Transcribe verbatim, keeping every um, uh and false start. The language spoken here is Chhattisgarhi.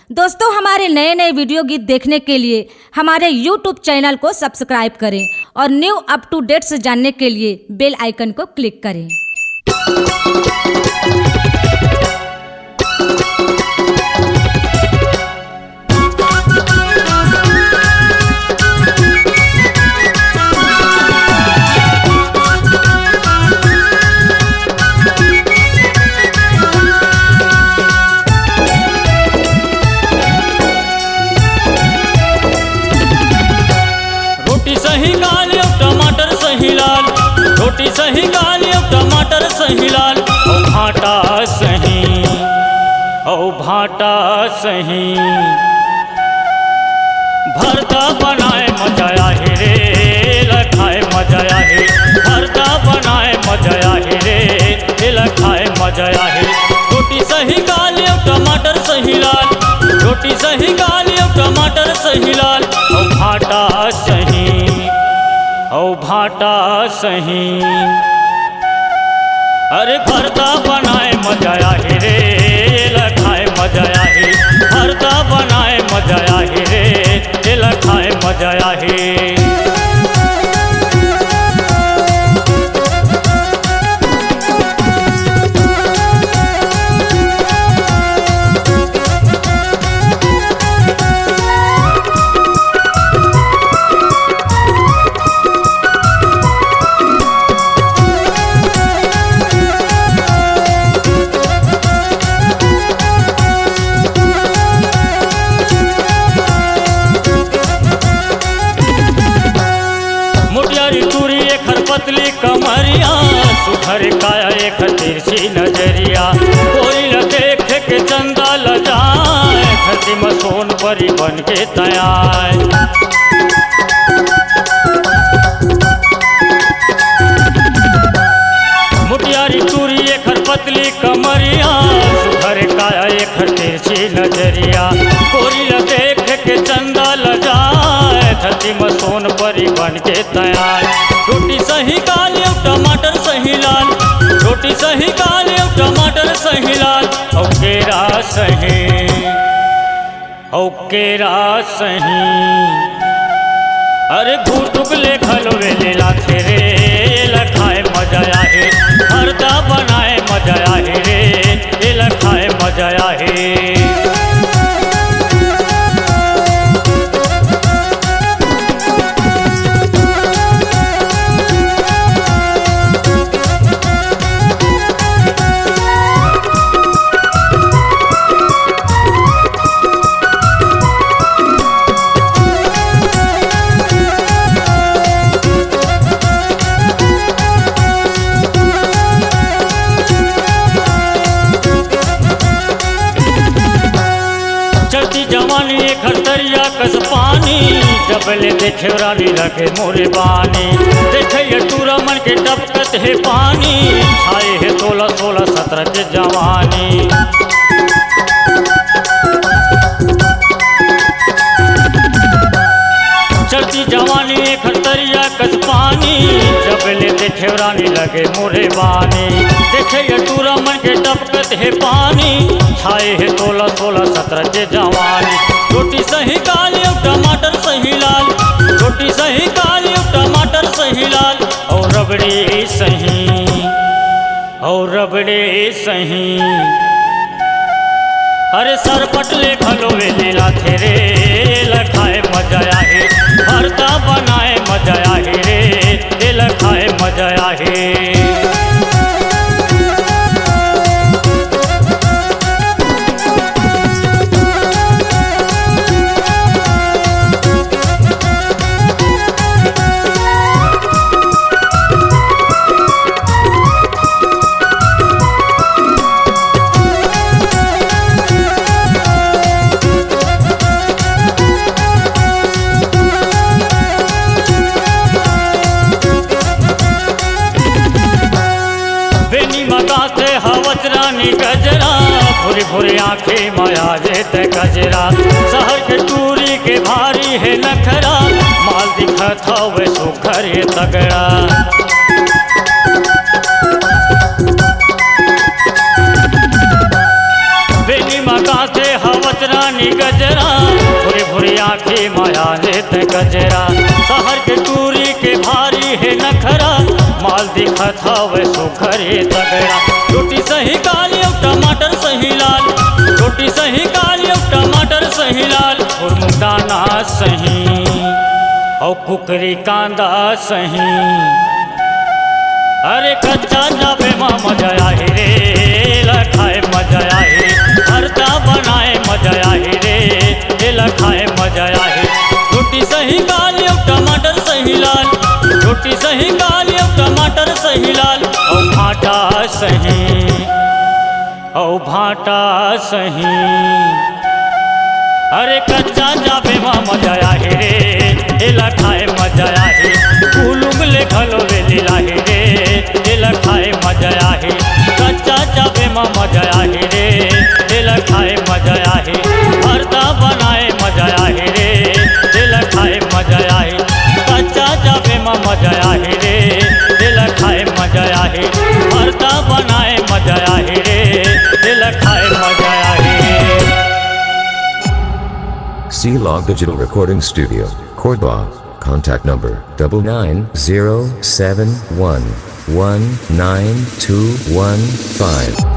दोस्तों, हमारे नए नए वीडियो गीत देखने के लिए हमारे YouTube चैनल को सब्सक्राइब करें और न्यू अप टू डेट्स जानने के लिए बेल आइकन को क्लिक करें। रोटी सही काल अउ टमाटर सही लाल, रोटी सही काल अउ टमाटर सही लाल, अउ भांटा सही, अउ भांटा सही। भरता बनाए मजा आही रे, एला खाए मजा आही। भरता बनाए मजा आही रे, एला खाए मजा आही। रोटी सही काल अउ टमाटर सही लाल, रोटी सही काल अउ टमाटर सही लाल, अउ भांटा सही, अउ भांटा सही। अरे भरता बनाए मजा आही रे, एला खाए मजा आही। भरता बनाए मजा आही रे, एला खाए मजा आही। मोटियारी टूरी एखर पतली कमरिया, सुघर काया एखर तिरछी नजरिया। गोरी ल देख के चंदा ल जाए, धरती म सोन परी बन के तैं आए। मोटियारी टूरी एखर पतली कमरिया, सुघर काया एखर तिरछी नजरिया। गोरी ल देख के चंदा ल जाए, धरती म सोन परी बन के तैं आए। रोटी सही काल अउ टमाटर सही लाल, रोटी सही काल अउ टमाटर सही लाल, अउ केरा सही, अउ केरा सही। अरे घुटुक ले घलो ए ले लाथे रे, एला खाए मजा आही। भरता बनाए मजा आही रे, एला खाए मजा आही। चढ़ती जवानी एखर तरिया कस पानी, जब ले देखे रानी लगे मोरे बानी। देखे ये टूरा मन के टपकत हे पानी, छाए हे सोलह सोलह सतरह के जवानी। चढ़ती जवानी एखर तरिया कस पानी, जब ले देखे रानी लगे मोरे बानी। देखे ये टूरा मन के टपकत हे पानी, छाए हे सोलह सोलह सतरह के जवानी। रोटी सही काल अउ टमाटर सही लाल, रोटी सही काल अउ टमाटर सही लाल, अउ रबड़ी सही, अउ रबड़ी सही। अरे सरपट ले घलो ए ले लाथे रे, एला खाए मजा आही। भरता बनाए मजा आही रे, एला खाए मजा आही। बेनी म गाथे हवच रानी गजरा, भूरी भूरी आँखी म आ जेते गजरा। सहर के टूरी के भारी हे नखरा, माल दिखत हवे सुघर ये तगड़ा। बेनी म गाथे हवच रानी गजरा, भूरी भूरी आँखी माया लेत गजरा, शहर के टूरी के भारी हे नखरा, माल दिखत हवे सुघर हे तगड़ा। रोटी सही काली अउ टमाटर सही लाल, रोटी सही काली अउ टमाटर सही लाल, अउ मुगदाना सही, अउ कुकरी कांदा सही। अरे कच्चा जाबे मा मजा आही रे, एला खाए मजा आही, भरता बनाए मजा आही रे, एला खाए मजा आही। रोटी सही काली अउ टमाटर सही लाल, रोटी सही काली अउ टमाटर सही लाल, अउ भाटा सही, अउ भाटा सही। अरे कच्चा जाबे मा मजा आही रे, एला खाए मजा आही, कुलुंग ले घलो वेली लाही रे, एला खाए मजा आही। कच्चा जाबे मा मजा आही रे, एला खाए मजा आही, भरता बनाए मजा आही रे, एला खाए मजा आही। कच्चा जाबे मा मजा आही रे, एला खाए मजा आही, भरता बनाए मजा आही रे, एला खाए मजा आही। C Log Digital Recording Studio, Korba. Contact number double nine zero seven one one nine two one five.